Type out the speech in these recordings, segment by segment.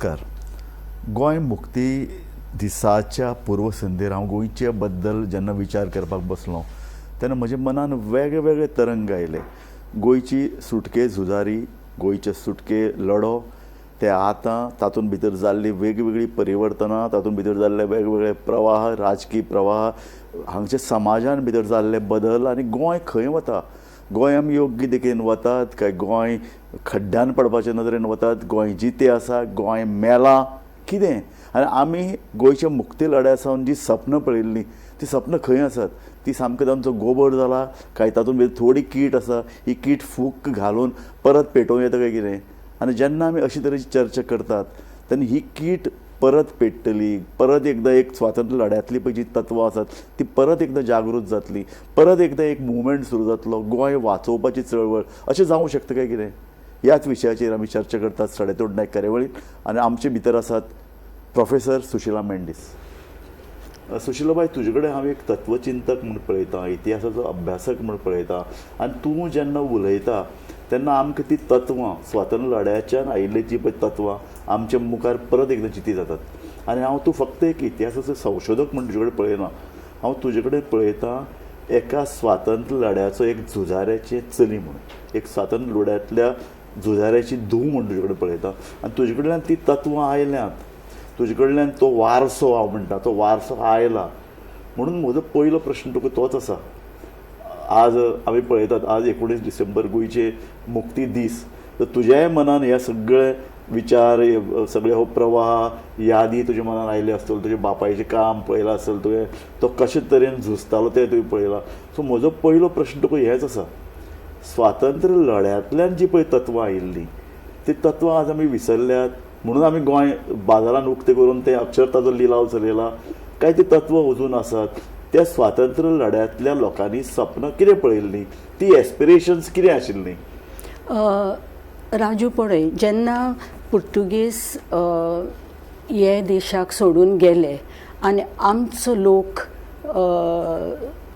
नमस्कार. गोंय मुक्ती दिसाच्या पूर्वसंध्येर हांव गोंयचे बद्दल जेन्ना विचार करपाक बसलो तेन्ना म्हज्या मनान वेगळे वेगळे तरंग आयले. गोंयची सुटके झुजारी, गोंयचे सुटके लढो, ते आतां तातूंत भितर जाल्ली वेगवेगळीं परिवर्तनां, तातूंत भितर जाल्ले वेगवेगळे प्रवाह, राजकीय प्रवाह, हांगचे समाजान भितर जाल्ले बदल आनी गोंय खंय वता, गोंय आमी योग्य दिकेन वतात काय गोंय खड्ड्यान पडपाचे नदरेन वतात, गोंय जितें आसा, गोंय मेलां, कितें? आनी आमी गोंयच्या मुक्ती लढ्या सावन जी सपनां पळयल्लीं ती सपनां खंय आसात? ती सामकें तांचो गोबर जाला काय तातूंत भितर थोडी कीट आसा, ही कीट फूक घालून परत पेटोवं येता काय कितें? आनी जेन्ना आमी अशे तरेची चर्चा करतात तेन्ना ही कीट परत पेट्टली, परत एकदां एक स्वातंत्र्य लढ्यांतली पळय जी तत्वां आसात ती परत एकदां जागृत जातली, परत एकदां एक मुवमेंट सुरू जातलो, गोंय वाचोवपाची चळवळ अशें जावंक शकता काय कितें? ह्याच विशयाचेर आमी चर्चा करतात सडेतोड नायक कार्यावळींत आनी आमचे भितर आसात प्रोफेसर सुशिला मेंडीस. सुशिलाबाय, तुजे कडेन हांव एक तत्वचिंतक म्हूण पळयतां, इतिहासाचो अभ्यासक म्हूण पळयतां आनी तूं जेन्ना उलयता तेन्ना आमकां ती तत्वां स्वातंत्र्य लढ्याच्यान आयिल्ली जी पळय तत्वां आमच्या मुखार परत एकदां जिती जातात. आनी हांव तूं फक्त एक इतिहासाचो संशोधक म्हूण तुजे कडेन पळयना, हांव तुजे कडेन पळयतां एका स्वातंत्र्य लढ्याचो एक झुजाऱ्याचें चली म्हणून, एक स्वातंत्र्य लढ्यांतल्या झुजाऱ्याची धूव म्हूण तुजे कडेन पळयता आनी तुजे कडल्यान ती तत्वां आयल्यांत, तुजे कडल्यान तो वारसो, हांव म्हणटा तो वारसो आयला. म्हणून म्हजो पयलो प्रश्न तुका तोच आसा. आज आमी पळयतात, आज 19 डिसेंबर गोंयचे मुक्ती दीस, तर तुज्याय मनान हे सगळे विचार, सगळे हो प्रवाह, यादी तुज्या मनान आयले आसतले, तुज्या बापायचें काम पळयलां आसतलें तुवें, तो कशे तरेन झुजतालो तें तुवें पळयलां. सो म्हजो पयलो प्रश्न तुका हेच आसा, स्वातंत्र्य लढ्यांतल्यान जी पळय तत्वां आयिल्लीं ती तत्वां आज आमी विसरल्यात म्हणून आमी गोंय बाजारान उक्तें करून तें अक्षर ताजो लिलाव चलयला काय ती तत्वां अजून आसात? त्या स्वातंत्र्य लढ्यांतल्या लोकांनी सपनां कितें पळयल्लीं, ती एस्पिरेशन्स कितें आशिल्लीं? राजू, पळय, जेन्ना पुर्तुगेज हे देशाक सोडून गेले आनी आमचो लोक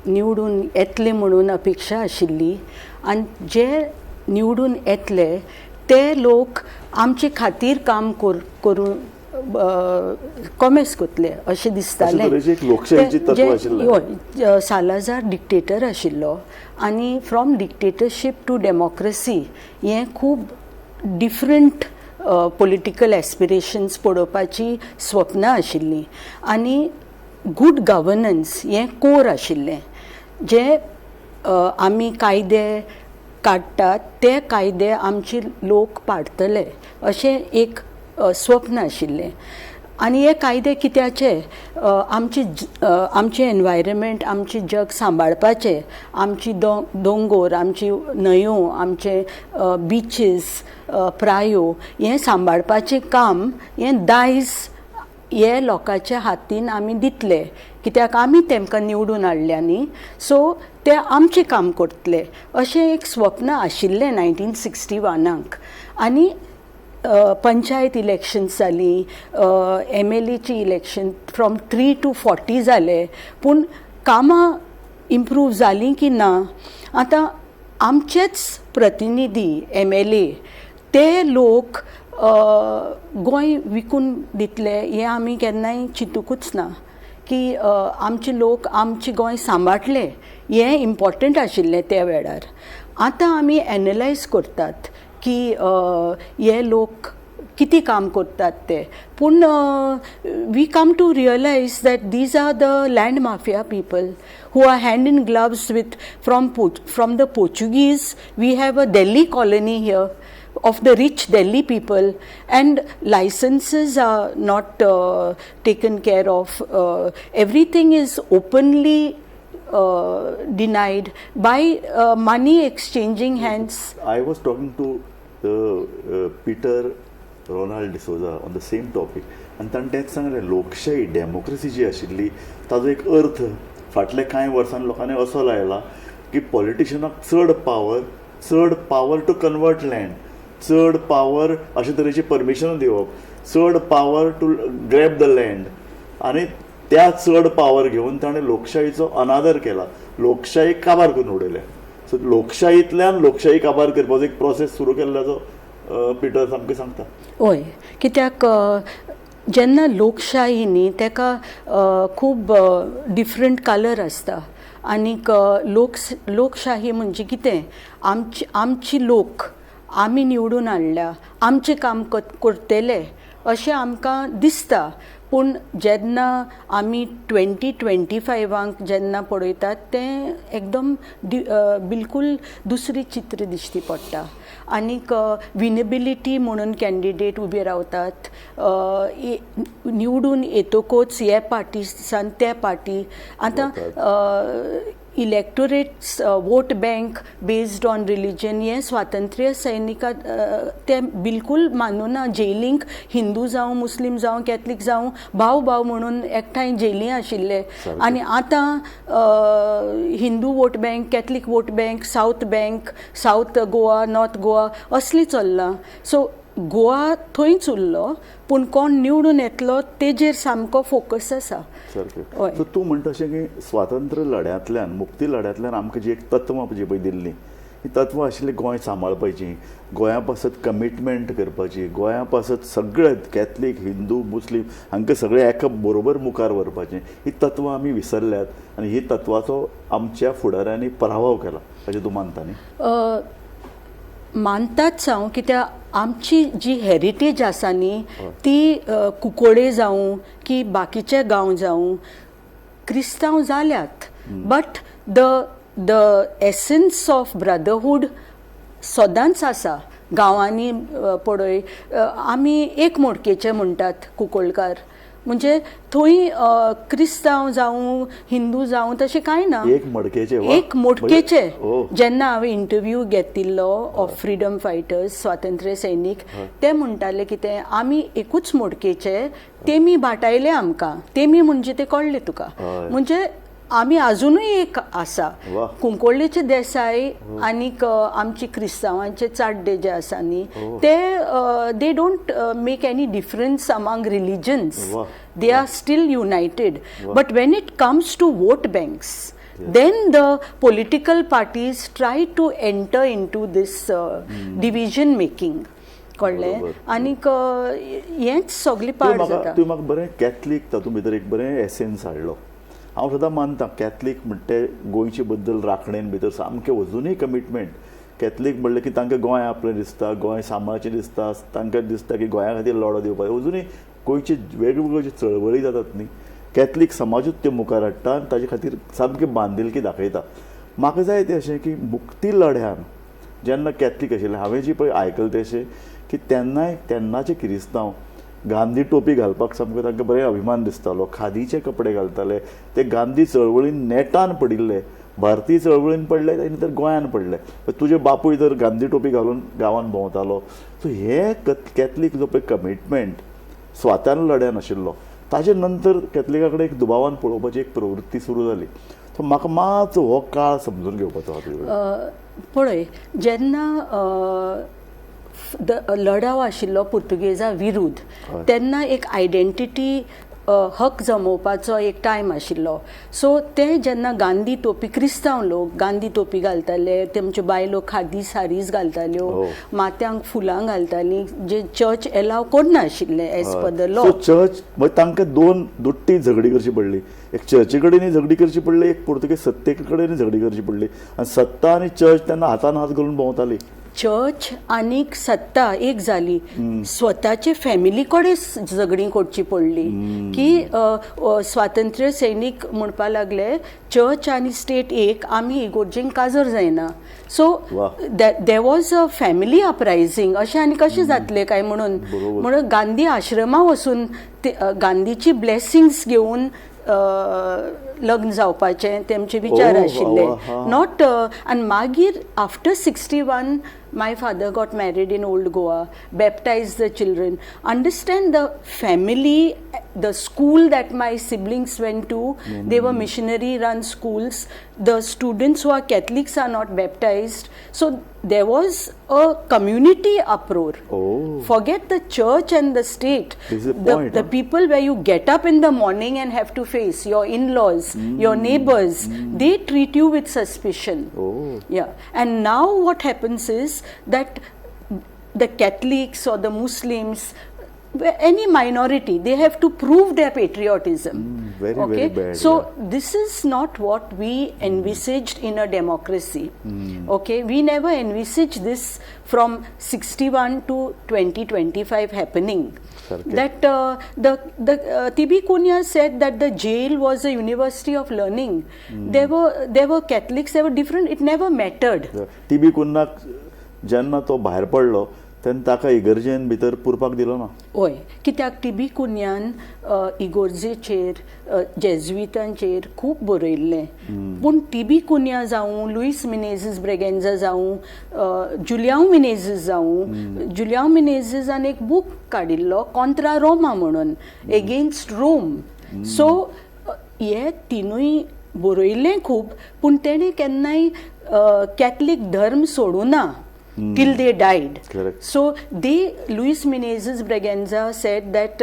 निवडून येतले म्हणून अपेक्षा आशिल्ली आनी जे निवडून येतले ते लोक आमचे खातीर काम करून कॉमेस करतले अशें दिसतालें. हय, सालाजार डिक्टेटर आशिल्लो आनी फ्रॉम डिक्टेटरशीप टू डेमोक्रेसी हें खूब डिफरंट पॉलिटिकल एस्पिरेशन्स पळोवपाची स्वप्नां आशिल्लीं आनी गूड गवर्नन्स हें कोर आशिल्लें. जे आमी कायदे काडटात ते कायदे आमचे लोक पाळटले अशें एक स्वप्न आशिल्लें. आनी हे कायदे कित्याचे, आमचे आमचें एनवायरमेंट, आमचें जग सांबाळपाचें, आमची दोंगोर, आमची न्हंयो, आमचे बिचीस, प्रायो हें सांबाळपाचें काम हें दायज हे लोकांच्या हातीन आमी दितले, कित्याक आमी तेमकां निवडून हाडल्या न्ही, सो ते आमचें काम करतले अशें एक स्वप्न आशिल्लें 1961. आनी पंचायत इलेक्शन्स जालीं, एम एल एची इलेक्शन फ्रॉम 3 टू 40 जाले, पूण कामां इम्प्रूव जालीं की ना? आतां आमचेच प्रतिनिधी एमएलए ते लोक गोंय विकून दितले हें आमी केन्नाय चिंतुकूच ना की आमचे लोक आमचे गोंय सांबाळटले हें इम्पॉर्टंट आशिल्लें त्या वेळार. आतां आमी एनलायज करतात की हे लोक कितें काम करतात ते, पूण we come to realize that these are the land mafia people who are hand in gloves with from the Portuguese. We have a Delhi colony here of the rich Delhi people, and licenses are not taken care of. Everything is openly denied by money exchanging hands. I was talking to the Peter Ronald D'Souza on the same topic आनी ताणें तेंच सांगलें, लोकशाही democracy जी आशिल्ली ताजो एक अर्थ फाटल्या कांय वर्सांनी लोकांनी असो लायला की पॉलिटिशनाक चड पावर, चड पावर टू कन्वर्ट लँड, चड पावर अशे तरेची परमिशन दिवप, चड power to grab the land, आनी त्या चड पावर घेवन ताणें लोकशाहीचो अनादर केला, लोकशाही काबार करून उडयल्या. सो लोकशाहींतल्यान लोकशाही काबार करपाचो एक प्रोसेस सुरू केल्ल्याचो पिटर सामकें सांगता. हय, कित्याक जेन्ना लोकशाही न्ही तेका खूब डिफरंट कलर आसता आनीक लोकशाही म्हणजे कितें, आमची लोक आमी निवडून हाडल्या, आमचें काम करतले अशें आमकां दिसता. पूण जेन्ना आमी 2025 जेन्ना पळयतात तें एकदम बिलकूल दुसरी चित्र दिश्टी पडटा. आनीक विनेबिलिटी म्हणून कॅन्डिडेट उबे रावतात, निवडून येतकूच हे पार्टीसान ते पार्टी. आतां electorates vote bank based on religion हें स्वातंत्र्य सैनिका ते बिलकूल मानुना. जेलींक हिंदू जावं मुस्लीम जावं कॅथलीक जावं भाव भाव म्हणून एकठांय जेली आशिल्ले. आनी आतां Hindu vote bank, Catholic vote bank, south bank, south Goa, north Goa असली चल्लां. सो गोवा थंयच उरलो, पूण कोण निवडून येतलो तेजेर सामको फोकस आसा. सारकें. सो तूं म्हणटा अशें की स्वातंत्र्य लढ्यांतल्यान, मुक्ती लढ्यांतल्यान आमकां जी एक तत्वां जी पळय दिल्लीं, ही तत्वां आशिल्लीं गोंय सांबाळपाची, गोंया पासत कमिटमेंट करपाची, गोंया पासत सगळे कॅथलीक, हिंदू, मुस्लीम हांकां सगळे एका बरोबर मुखार व्हरपाचें, ही तत्वां आमी विसरल्यात आनी ही तत्वाचो आमच्या फुडाऱ्यांनी पराभव केला अशें तूं मानता न्ही? मानताच हांव, कित्याक आमची जी हेरिटेज आसा न्ही ती कुंकळे जावं की बाकीचे गांव जावं क्रिस्तांव जाल्यात, but the essence of brotherhood सदांच आसा. गांवांनी पळय आमी एक मोडकेचे म्हणटात कुंकळकार, म्हणजे थंय क्रिस्तांव जावं हिंदू जावं तशें कांय ना, एक मडकेचे. एक मोडकेचे. जेन्ना हांवें इंटरव्यू घेतिल्लो ऑफ फ्रिडम फायटर्स, स्वातंत्र्य सैनीक, ते म्हणटाले कितें, आमी एकूच मोडकेचे, तेमी बाटायले आमकां. तेमी म्हणजे ते कळ्ळे तुका, म्हणजे आमी आजुनूय एक आसा. कुंकळ्ळेचे देसाय आनीक आमची क्रिस्तांवांचे चाड्डे जे आसा न्ही ते they don't make any difference among religions, they are still united. But when it comes to vote banks, then the political parties try to enter into this division making. कळ्ळें? आनीक हेंच सगळें पाड जाता. तुवें म्हाका बरें कॅथलीक तातूंत भितर एक बरें एसेन्स हाडलो. हांव सदां मानता कॅथलीक म्हणटे गोंयचे बद्दल राखणेन भितर सामकें अजुनूय कमिटमेंट. कॅथलीक म्हणलें की तांकां गोंय आपलें दिसता, गोंय सांबाळचें दिसता, तांकां दिसता की गोंया खातीर लढो दिवपाक. अजुनूय गोंयचे वेगवेगळ्यो ज्यो चळवळी जातात न्ही, कॅथलीक समाजूच त्यो मुखार हाडटा आनी ताजे खातीर सामकी बांदिलकी दाखयता. म्हाका जाय तें अशें की मुक्ती लढ्यान जेन्ना कॅथलीक आशिल्ले, हांवें जी पळय आयकलें तें अशें की तेन्नाय तेन्नाचे किरिस्तांव गांधी टोपी घालपाक सामको तांकां बरें अभिमान दिसतालो, खादीचे कपडे घालताले, ते गांधी चळवळीन नेटान पडिल्ले, भारतीय चळवळीन पडले आनी तर गोंयान पडले. तुजे बापूय तर गांधी टोपी घालून गांवान भोंवतालो. सो हे कॅथलीक जो पळय कमिटमेंट स्वातंत्र्य लढ्यान आशिल्लो, ताजे नंतर कॅथलिका कडेन एक दुबावान पळोवपाची एक प्रवृत्ती सुरू जाली. सो म्हाका मातसो हो काळ समजून घेवपाचो आसा. पळय, जेन्ना लढाव आशिल्लो पुर्तुगेजा विरुद्ध, तेन्ना एक आयडेंटिटी हक जमोवपाचो एक टायम आशिल्लो. सो ते जेन्ना गांधी टोपी, क्रिस्तांव लोक गांधी टोपी घालताले, तेमच्यो बायलो खादी सारीज घालताल्यो, माथ्यांक फुलां घालतालीं, जे चर्च एलाव करनाशिल्लें as per the law. Church म्हणजे तांकां दोन दुट्टी झगडी करची पडली, एक चर्ची कडेन झगडी करची पडली, एक पुर्तुगेज सत्ते कडेन झगडी करची पडली. आनी सत्ता आनी चर्च तेन्ना हातान हात घालून भोंवताली. चर्च आनीक सत्ता एक जाली, स्वताचे फॅमिली कडेन झगडीं करची पडली की स्वातंत्र्य सैनीक म्हणपा लागले चर्च आनी स्टेट एक, आमी इगोर्जेंक काजर जायना. So there was a family uprising. अशें आनी कशें जातलें काय म्हणून म्हणून गांधी आश्रमा वचून गांधीची ब्लेसिंग्स घेवन लग्न जावपाचें तेमचे विचार आशिल्ले. Not आनी मागीर after 61 my father got married in Old Goa, baptized the children. Understand the family, the school that my siblings went to, they were missionary run schools. The students who are Catholics are not baptized. So there was a community uproar. Forget the church and the state. This is the point, the people where you get up in the morning and have to face your in-laws, your neighbors, they treat you with suspicion. Yeah. And now what happens is that the Catholics or the Muslims, any minority, they have to prove their patriotism. Very, okay? Very bad. So this is not what we envisaged in a democracy. Okay, we never envisaged this from 61 to 2025 happening. सारकें. That the T.B. Cunha said that the jail was a university of learning. There were Catholics, there were different. It never mattered. T बी कुन्नाक जेन्ना तो भायर पडलो तेन्ना ताका इगर्जेन भितर पुरपाक दिलो ना. हय, कित्याक टी बी कुन्यान इगोर्जेचेर, जेजुवितांचेर खूब बरयल्लें. पूण टी बी कुन्या जावं, लुईस मिनेझीस ब्रेगेन्जा जावं, जुलियांव मिनेझीस जावं, जुलियांव मिनेझीसान एक बूक काडिल्लो कॉन्त्रा रोमा म्हणून, एगेन्स्ट रोम. सो हे तिनूय बरयल्लें खूब, पूण तेणें केन्नाय कॅथलीक धर्म सोडूं ना till they died. Correct. So they, Luis Menezes Braganza said that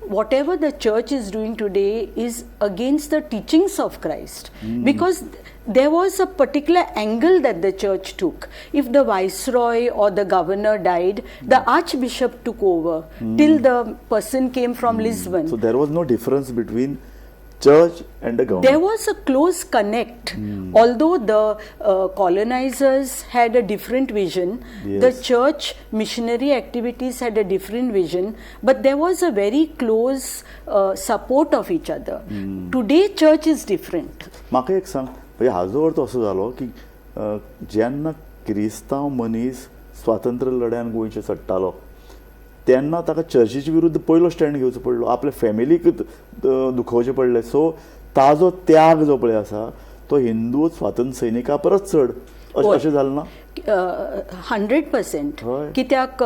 whatever the church is doing today is against the teachings of Christ. Because there was a particular angle that the church took. If the viceroy or the governor died, the archbishop took over till the person came from Lisbon. So there was no difference between church and the government. There was a close connect. Although the colonizers had a different vision, the church missionary activities had a different vision, but there was a very close support of each other. Today, church is different. म्हाका एक सांग, म्हणजे हाजो अर्थ असो जालो की जेन्ना क्रिस्तांव मनीस स्वातंत्र्य लढ्यान गोंयचे चडटालो तेन्ना ताका चर्चीचे विरुद्ध पयलो स्टँड घेवचो पडलो, आपल्या फॅमिलीक दुखोवचें पडलें. सो ताजो त्याग जो पळय आसा तो हिंदू स्वातंत्र्य सैनिका परस चड अशें अशें जालें ना? 100%. कित्याक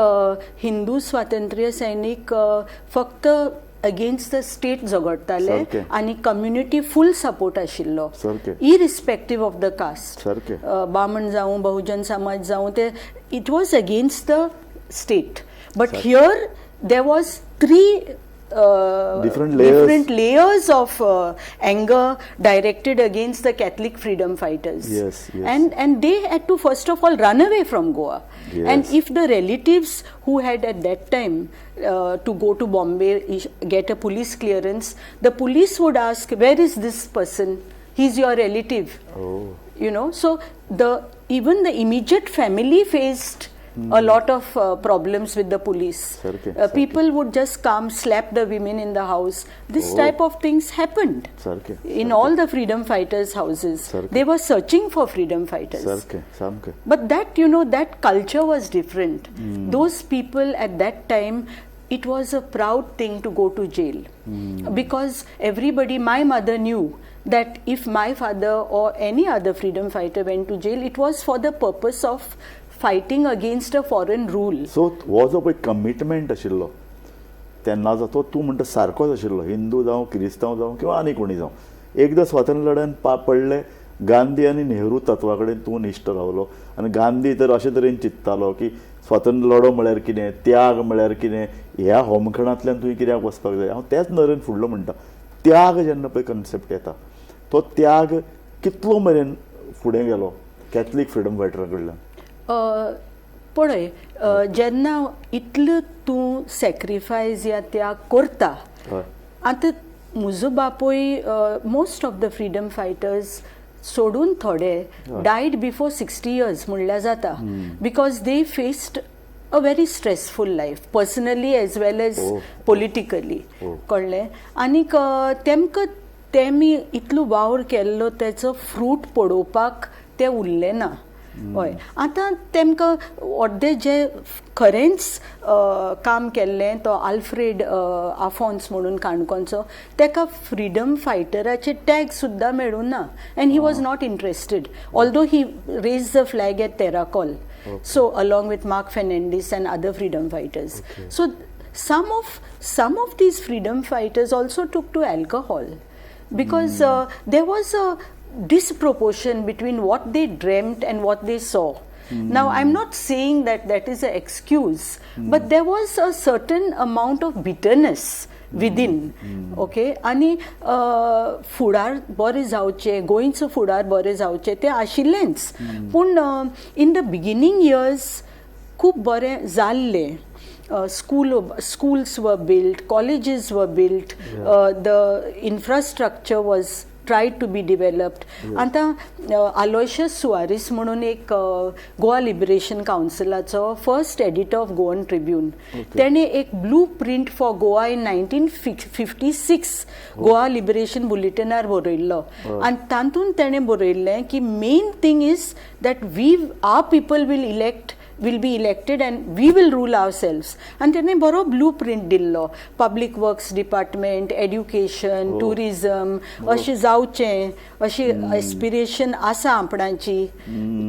हिंदू स्वातंत्र्य सैनीक फक्त अगेन्स्ट the state झगडटाले आनी कम्युनिटी फूल सपोर्ट आशिल्लो, इरिस्पेक्टीव ऑफ the caste. बामण जावं, बहुजन समाज जावं, ते it was against the state, but here there was three Different layers. Different layers of anger directed against the Catholic freedom fighters. And they had to first of all run away from Goa. And if the relatives who had at that time to go to Bombay, get a police clearance, the police would ask, "Where is this person? He's your relative." Oh. So the even the immediate family faced a lot of problems with the police. People would just come, slap the women in the house. This type of things happened in all the freedom fighters' houses. They were searching for freedom fighters. सारकें सामकें. But that culture was different. Those people at that time, it was a proud thing to go to jail. Because everybody, my mother knew that if my father or any other freedom fighter went to jail, it was for the purpose of fighting against a foreign rule. So हो जो पळय commitment आशिल्लो तेन्नाचो, तो तूं म्हणटा सारकोच आशिल्लो. हिंदू जावं, क्रिस्तांव जावं किंवा आनी कोणी जावं, एकदां स्वातंत्र्य लढ्यान पा पडले, गांधी आनी नेहरू तत्वा कडेन तूं निश्ठ रावलो. आनी गांधी तर अशे तरेन चिंत्तालो की स्वातंत्र्य लढो म्हळ्यार कितें, त्याग म्हळ्यार कितें, ह्या होमखणांतल्यान तुवें कित्याक वचपाक जाय. हांव त्याच नदरेन फुडलो म्हणटा, त्याग जेन्ना पळय कन्सेप्ट येता तो त्याग कितलो मेरेन फुडें गेलो कॅथलीक फ्रिडम फायटरा कडल्यान? पळय, जेन्ना इतलो तूं सॅक्रिफायस या त्याग करता, आतां म्हजो बापूय, most of the freedom fighters सोडून थोडे डायड बिफोर 60 इयर्स म्हणल्यार जाता, because they faced a very stressful life personally as well as politically. कळ्ळें? आनीक तेमकां तेमी इतलो वावर केल्लो तेचो फ्रूट पळोवपाक ते उरले ना. हय, आतां तेमकां अर्दे जे खरेंच काम केल्लें, तो आल्फ्रेड आफोन्स म्हणून काणकोणचो, तेका फ्रिडम फायटराचे टॅग सुद्दां मेळूं ना, and he was not interested, although he raised the flag at Terekhol, so along with Mark Fernandes and other freedom fighters. So some of these freedom fighters also took to alcohol because there was a disproportion between what they dreamt and what they saw. Now, I'm not saying that that is an excuse, but there was a certain amount of bitterness within. Okay, आनी फुडार बरें जावचें, गोंयचो फुडार बरें जावचें तें आशिल्लेंच, पूण in the beginning years खूब बरें जाल्लें. Schools were built, colleges were built, the infrastructure was tried to be developed. आतां आलोयशियस सुवारीस म्हणून एक गोवा लिबरेशन कावन्सिलाचो first editor of Goan Tribune, तेणे एक blue print for Goa in 1956 Goa Liberation बुलेटिनार बरयल्लो आनी तातूंत तेणें बरयल्लें की main thing is that we, our people will be elected and we will rule ourselves. आनी तेणें बरो ब्लू प्रिंट दिल्लो, public works department, education, tourism अशें जावचें अशी एस्पिरेशन आसा आपणाची.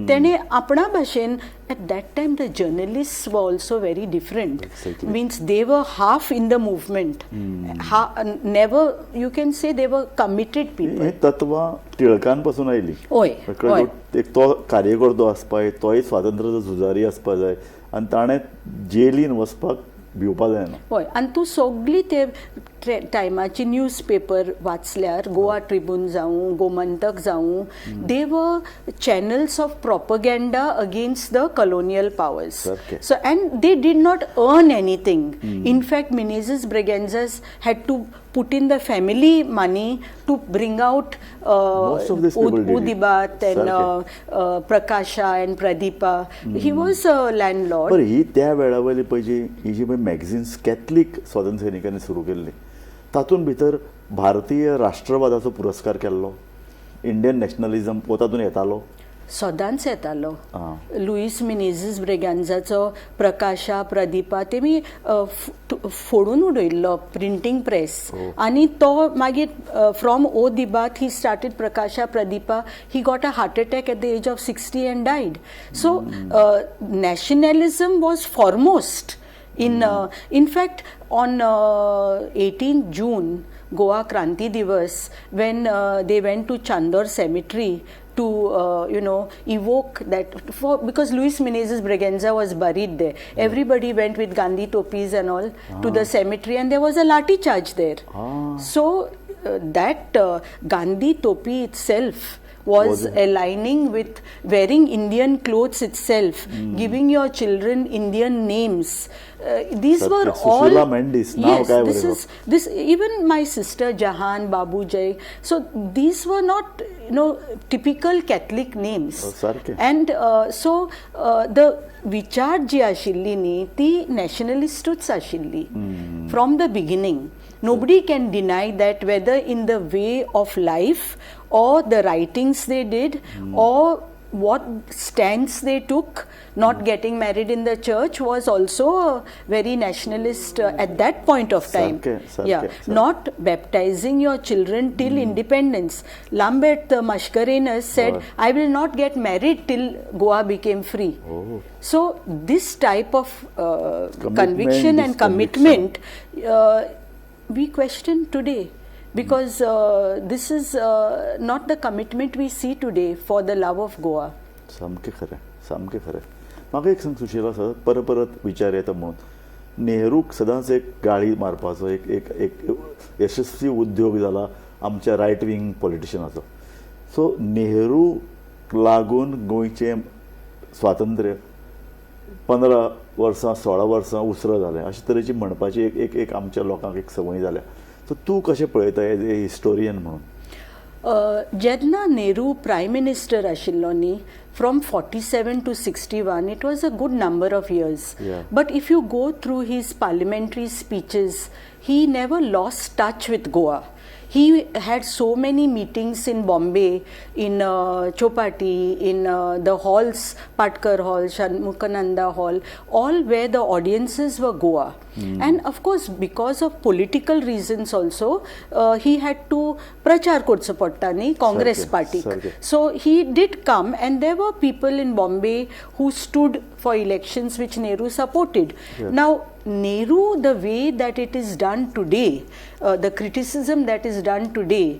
तेणें आपणा भाशेन, at that time the journalist were also very different. Means they were half in the movement, never you can say they were committed people. ही तत्वां टिळकांपासून आयली. हय. कळ्ळें? एक तो कार्यकर्तो आसपा जाय, तोय स्वातंत्र्याचो झुजारी आसपा जाय आनी ताणें जेलीन वचपाक भिवपा जायना. हय, आनी तूं सगळी ते टायमाची न्यूज पेपर वाचल्यार, गोवा ट्रिब्यून जावं, गोमंतक जावं, they were channels of propaganda against the colonial powers. So, and they did not earn anything. In fact, Menezes Braganzas had to put in the family money to bring out Most of these people did it. O Debat and Prakasha and Pradeepa. He was a landlord. बरं, ही त्या वेळा वयली पळय जी ही जी पळय magazines Catholic स्वातंत्र्य सैनिकांनी सुरू केल्ली, तातूंत भितर भारतीय राष्ट्रवादाचो पुरस्कार केल्लो, इंडियन नॅशनलिझम हो तातूंत येतालो. सदांच येतालो. आं. लुईस मिनेझीस ब्रेगांजाचो प्रकाशा, प्रदीपा तेमी फोडून उडयल्लो प्रिंटींग प्रेस आनी तो मागीर from O Debat he started Prakasha, Pradeepa. He got a heart attack at the age of 60 and died. So nationalism was foremost in fact, on 18 June, Goa Kranti Divas, when they went to Chandor Cemetery to evoke that for, because Luis Menezes Braganza was buried there. Everybody went with Gandhi topis and all to the cemetery, and there was a lathi charge there. So that Gandhi topi itself was Was aligning with wearing Indian clothes itself, giving your children Indian names. These were all Sushila Mendis, now Yes, काय this बरें. is this, even my sister Jahan, Babu Jai. So these were not typical Catholic names. Oh, सारकें. And so the विचार जी आशिल्ली न्ही ती नॅशनलिस्टूच आशिल्ली from the beginning. Nobody can deny that, whether in the way of life or the writings they did or what stance they took. Not getting married in the church was also a very nationalist at that point of time. सारकें, सारकें, सारकें. Not baptizing your children till independence. Lambert Mascarenhas said, "I will not get married till Goa became free." Oh. So this type of Commitment, conviction this and conviction. Commitment, we question today, because this is not the commitment we see today for the love of Goa. सामकें खरें, सामकें खरें. म्हाका एक सांग Sushila, sir, परत परत विचार येता म्हणून नेहरूक सदांच एक गाळी मारपाचो एक एक एक यशस्वी उद्योग जाला आमच्या रायट विंग पॉलिटिशनाचो. सो नेहरूक लागून गोंयचें स्वातंत्र्य 15 वर्सां, 16 वर्सां उसरां जालें, अशे तरेची म्हणपाची एक एक एक आमच्या लोकांक एक संवय जाल्या. सो तूं कशें पळयता एज ए हिस्टोरियन म्हणून? जेन्ना नेहरू प्रायम मिनिस्टर आशिल्लो न्ही, from 47 to 61, it was a good number of years. But if you go through his parliamentary speeches, he never lost touch with Goa. He had so many meetings in Bombay, in Chopati, in the halls, Patkar Hall, Shanmukhananda Hall, all where the audiences were Goa. And of course, because of political reasons also, he had to प्रचार करचो पडटा न्ही काँग्रेस सारकें, पार्टीक. सारकें. So he did come, and there were people in Bombay who stood for elections which Nehru supported. Now, Nehru, the way that it is done today, the criticism that is done today,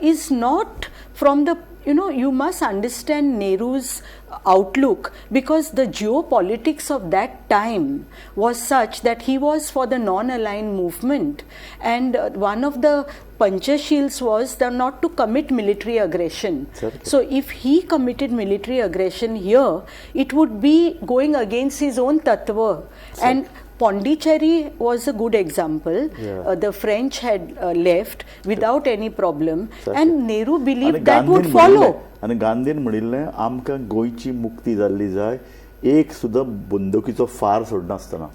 is not from the you must understand Nehru's outlook, because the geopolitics of that time was such that he was for the non-aligned movement, and one of the Panchashils was the not to commit military aggression. सारकें. So if he committed military aggression here, it would be going against his own tattva. And Pondicherry was a good example. The French had left without any problem, and Nehru believed that would follow. आनी गांधीन म्हणिल्लें, आमकां गोंयची मुक्ती जाल्ली जाय, एक सुद्दां बंदुकीचो फार सोडनासतना.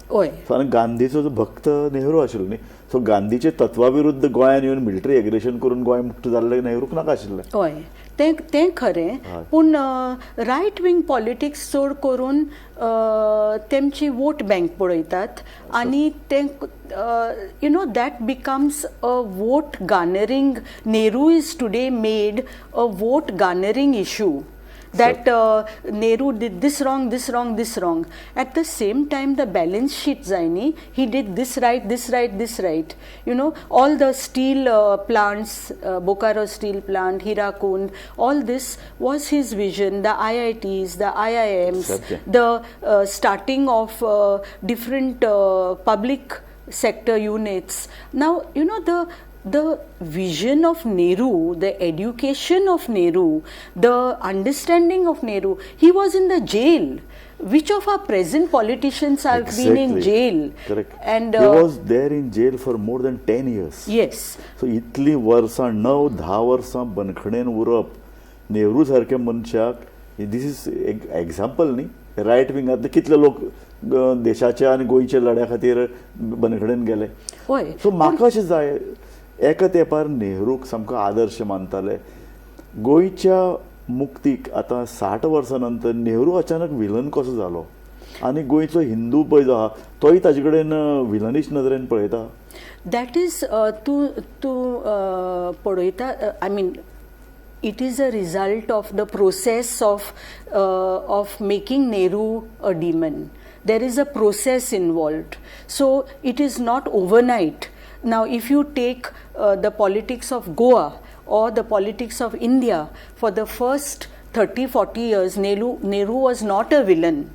सो आनी गांधीचो जो भक्त नेहरू आशिल्लो न्ही, सो गांधीचे तत्वा विरुद्ध गोंयान येवन मिलिटरी एग्रेशन करून गोंय मुक्त जाल्लें नेहरूक नाका आशिल्लें. हय, तें तें खरें, पूण रायट विंग पॉलिटिक्स चड करून तेमची वोट बँक पळयतात आनी तें that becomes a vote garnering. Nehru is today made a vote garnering issue, that Nehru did this wrong, this wrong, this wrong. At the same time, the balance sheet जाय न्ही, he did this right, this right, this right. All the steel plants, Bokaro steel plant, Hirakud, all this was his vision. The IITs, the IIMs, सारकें. The starting of different public sector units. Now, the vision of Nehru, the education of Nehru, the understanding of Nehru, he was in the jail. Which of our present politicians have been in jail? Correct. And he was there in jail for more than 10 years. Yes. So इतलीं वर्सां, 9-10 वर्सां बंदखणेन उरप नेहरू सारक्या मनशाक, this is example न्ही. Right विंगांतले कितले लोक देशाच्या आनी गोंयच्या लढ्या खातीर बंदखणेन गेले. सो म्हाका अशें जाय, एका तेंपार नेहरूक सामको आदर्श मानताले. गोंयच्या मुक्तीक आतां 60 वर्सां नंतर नेहरू अचानक विलन कसो जालो आनी गोंयचो हिंदू पळय जो आहा तोय ताजे कडेन विलनीश नदरेन पळयता? That is, तूं तूं पळयता, I mean, it is a result of the process of making Nehru a demon. There is a process involved. So it is not overnight. Now, if you take the politics of Goa or the politics of India, for the first 30, 40 years, Nehru was not a villain.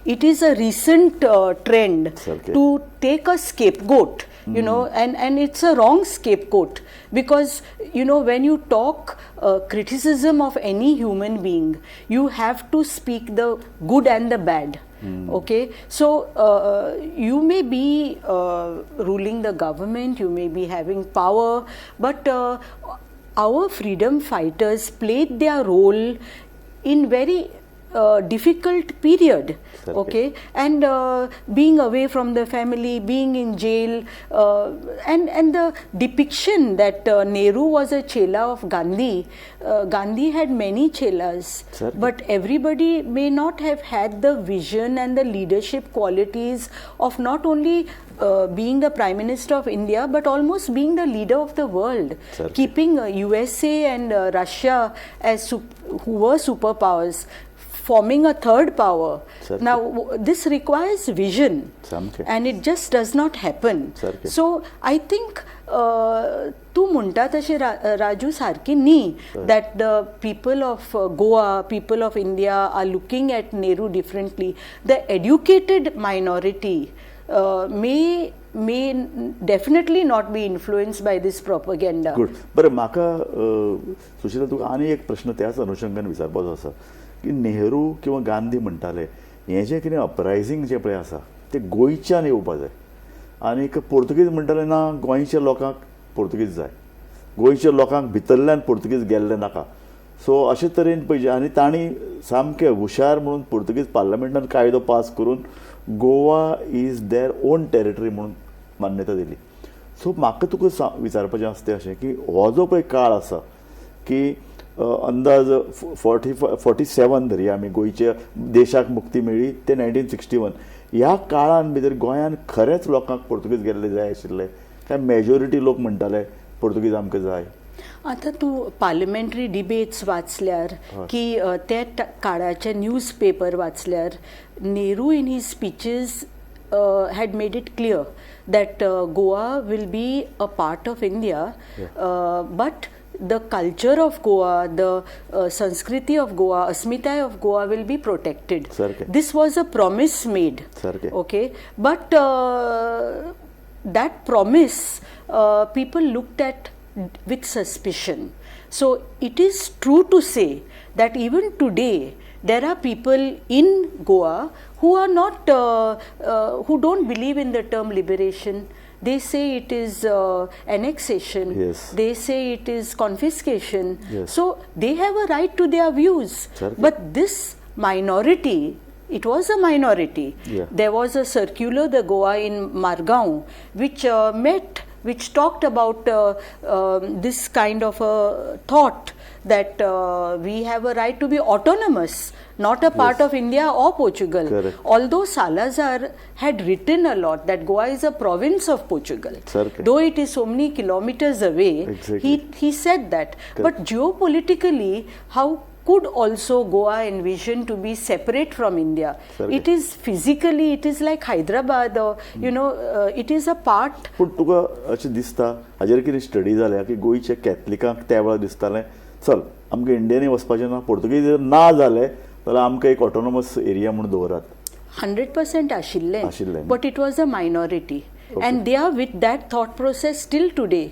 It is a recent trend सारकें. To take a scapegoat, and it's a wrong scapegoat because, when you talk criticism of any human being, you have to speak the good and the bad. Okay, so you may be ruling the government, you may be having power, but our freedom fighters played their role in very difficult period. सारकें. Okay, and being away from the family, being in jail, and the depiction that Nehru was a chela of Gandhi. Gandhi had many chelas, सारकें. But everybody may not have had the vision and the leadership qualities of not only being the Prime Minister of India but almost being the leader of the world, सारकें. Keeping USA and Russia as who were superpowers, forming a third power. सारकें. Now, this requires vision सामकें. And it just does not happen. सारकें. So I think तूं म्हणटा तशें राजू सारकी न्ही, that the people of Goa, people of India are looking at Nehru differently. The educated minority may definitely not be influenced by this propaganda. Good, बरें. म्हाका सुशिला, तुका आनी एक प्रश्न त्याच अनुशंगान विचारपाचो आसा की नेहरू किंवा गांधी म्हणटाले, हें जें कितें अपरायझींग जें पळय आसा तें गोंयच्यान येवपा जाय, आनीक पोर्तुगीज म्हणटाले, ना, गोंयच्या लोकांक पोर्तुगीज जाय, गोंयच्या लोकांक भितरल्यान पोर्तुगीज गेल्ले नाका. सो अशे तरेन पळय, आनी तांणी सामके हुशार म्हणून पोर्तुगीज पार्लमेंटान कायदो पास करून Goa is their own territory म्हणून मान्यता दिली. सो म्हाका तुका विचारपाचें आसा तें अशें की हो जो पळय काळ आसा की अंदाज 47 धरया आमी, गोंयच्या देशाक मुक्ती मेळ्ळी ते 1961, ह्या काळान भितर गोंयान खरेंच लोकांक पोर्तुगीज गेल्ले जाय आशिल्ले काय मेजॉरिटी लोक म्हणटाले पोर्तुगीज आमकां जाय? आतां तूं पार्लिमेंटरी डिबेट्स वाचल्यार की त्या काळाचे न्यूज पेपर वाचल्यार, Nehru in his speeches had made it clear that Goa will be a part of India, but the culture of Goa, the संस्कृती of Goa, अस्मिताय of Goa will be protected. सारकें. This was a promise made. सारकें. Okay, but that promise people looked at with suspicion. So it is true to say that even today there are people in Goa who are not who don't believe in the term liberation. They say it is annexation. Yes. They say it is confiscation. Yes. So they have a right to their views. सारकें. But this minority, it was a minority. Yeah. There was a circular, the Goa in Margao, which met, which talked about this kind of a thought that we have a right to be autonomous, not a part Yes. of India or Portugal. Correct. Although Salazar had written a lot that Goa is a province of Portugal, सारकें. Though it is so many kilometers away, Exactly. he said that. Correct. But geopolitically, how could also Goa envision to be separate from India? सारकें. It is physically, it is like Hyderabad, or it is a part. पूण तुका अशें दिसता हाजेर कितें study जाल्या की गोंयच्या कॅथलिकांक त्या वेळार दिसतालें, चल आमकां इंडियनूय वचपाचें ना, पोर्तुगीज जर ना जाले जाल्यार आमकां एक ऑटोनॉमस एरिया म्हूण दवरात? 100% आशिल्लें. आशिल्लें. But it was a minority. And they are with that thought process till today,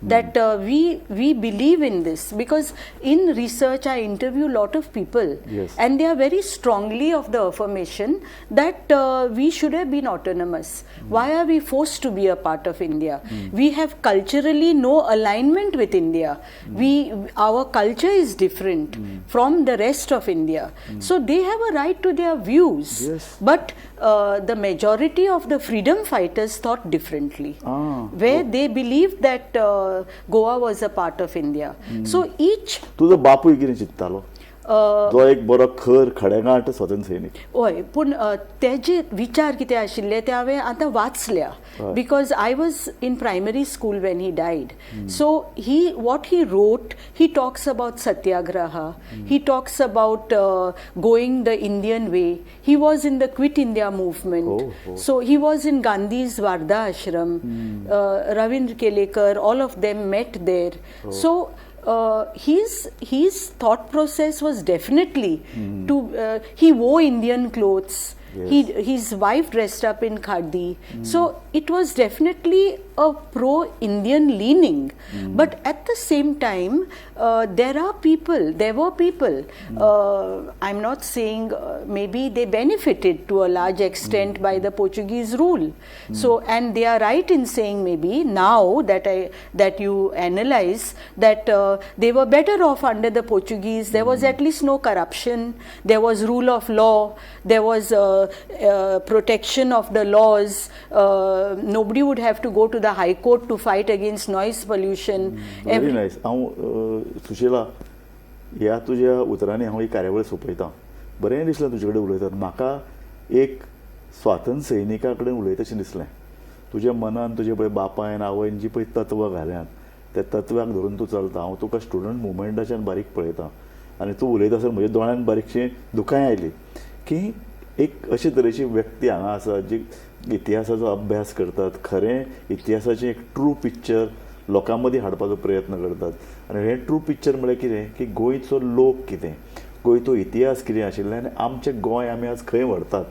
that we believe in this, because in research I interview lot of people and they are very strongly of the affirmation that we should have been autonomous. Why are we forced to be a part of India? We have culturally no alignment with India. We our culture is different from the rest of India. So they have a right to their views. But the majority of the freedom fighters thought differently, where they believed that Goa was a part of India. So each तुजो बापूय कितें चिंत्तालो, जो एक बरो खर खडेगांठ स्वातंत्र्य सैनीक? हय, पूण तेजे विचार कितें आशिल्ले ते हांवें आतां वाचल्या, because I was in primary school when he died. So he what he wrote, he talks about satyagraha, he talks about going the Indian way. He was in the Quit India Movement. So he was in Gandhi's Wardha Ashram. Ravindra Kelekar, all of them met there. So his thought process was definitely to he wore Indian clothes. He his wife dressed up in khadi. So it was definitely a pro Indian leaning. But at the same time, there are people, there were people. I'm not saying, maybe they benefited to a large extent by the Portuguese rule. So, and they are right in saying maybe now that you analyze that they were better off under the Portuguese. There was at least no corruption. There was rule of law. There was protection of the laws. Nobody would have to go to the High Court to fight against noise pollution. Very nice. हांव सुशिला, ह्या तुज्या उतरांनी हांव ही कार्यावळ सोंपयतां. बरें दिसलें तुजे कडेन उलयतात. म्हाका एक स्वातंत्र्य सैनिका कडेन उलयता दिसलें. तुज्या मनान तुजे पळय बापायन आवयन जी पळय तत्वां घाल्यात, त्या तत्वाक धरून तूं चलता. हांव तुका स्टुडंट मुवमेंटाच्यान बारीक पळयतां आनी तूं उलयता आसतना म्हज्या दोळ्यान बारीकशी दुकांय आयली की एक अशे तरेची व्यक्ती हांगा आसा जी इतिहासाचो अभ्यास करतात, खरें इतिहासाचें एक ट्रू पिक्चर लोकां मदीं हाडपाचो प्रयत्न करतात. आनी हें ट्रू पिक्चर म्हळ्यार कितें की गोंयचो लोक कितें, गोंयचो इतिहास कितें आशिल्लें आनी आमचें गोंय आमी आज खंय व्हरतात.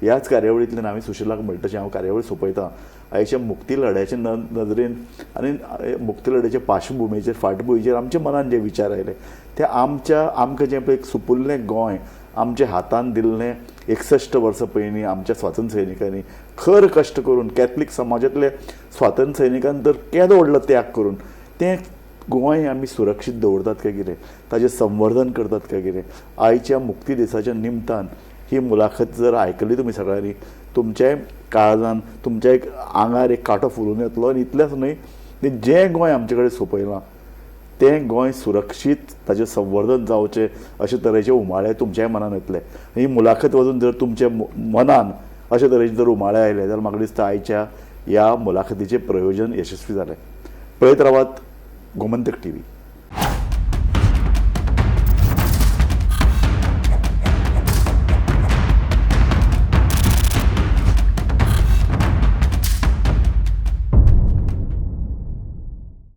ह्याच कार्यावळींतल्यान आमी सुशिलाक म्हणटा तशें हांव कार्यावळ सोंपयतां. आयच्या मुक्ती लढ्याचे नदरेन आनी मुक्ती लढ्याचे पार्श्वभुमीचेर, फाटभुंयेचेर आमच्या मनान जे विचार आयले ते आमच्या आमकां जें पळय सुपुल्लें गोंय आमच्या हातान दिल्लें 61 वर्सां पयलीं आमच्या स्वातंत्र्य सैनिकांनी खर कश्ट करून, कॅथलीक समाजांतले स्वातंत्र्य सैनिकान तर केदो व्हडलो त्याग करून तें गोंय आमी सुरक्षीत दवरतात काय कितें, ताजें संवर्धन करतात काय कितें. आयच्या मुक्ती दिसाच्या निमतान ही मुलाखत जर आयकली तुमी सगळ्यांनी, तुमच्याय काळजान, तुमच्या एक आंगार एक कांटो फुलून येतलो. आनी इतलेंच न्हय, जें गोंय आमचे कडेन सोंपयलां तें गोंय सुरक्षीत, ताजें संवर्धन जावचें अशे तरेचे उमाळे तुमच्याय मनान येतले. ही मुलाखत वचून जर तुमच्या मनान अशे तरेचे जर उमाळे आयले जाल्यार म्हाका दिसता आयच्या ह्या मुलाखतीचें प्रयोजन यशस्वी जालें. पळयत रावात गोमंतक टीव्ही.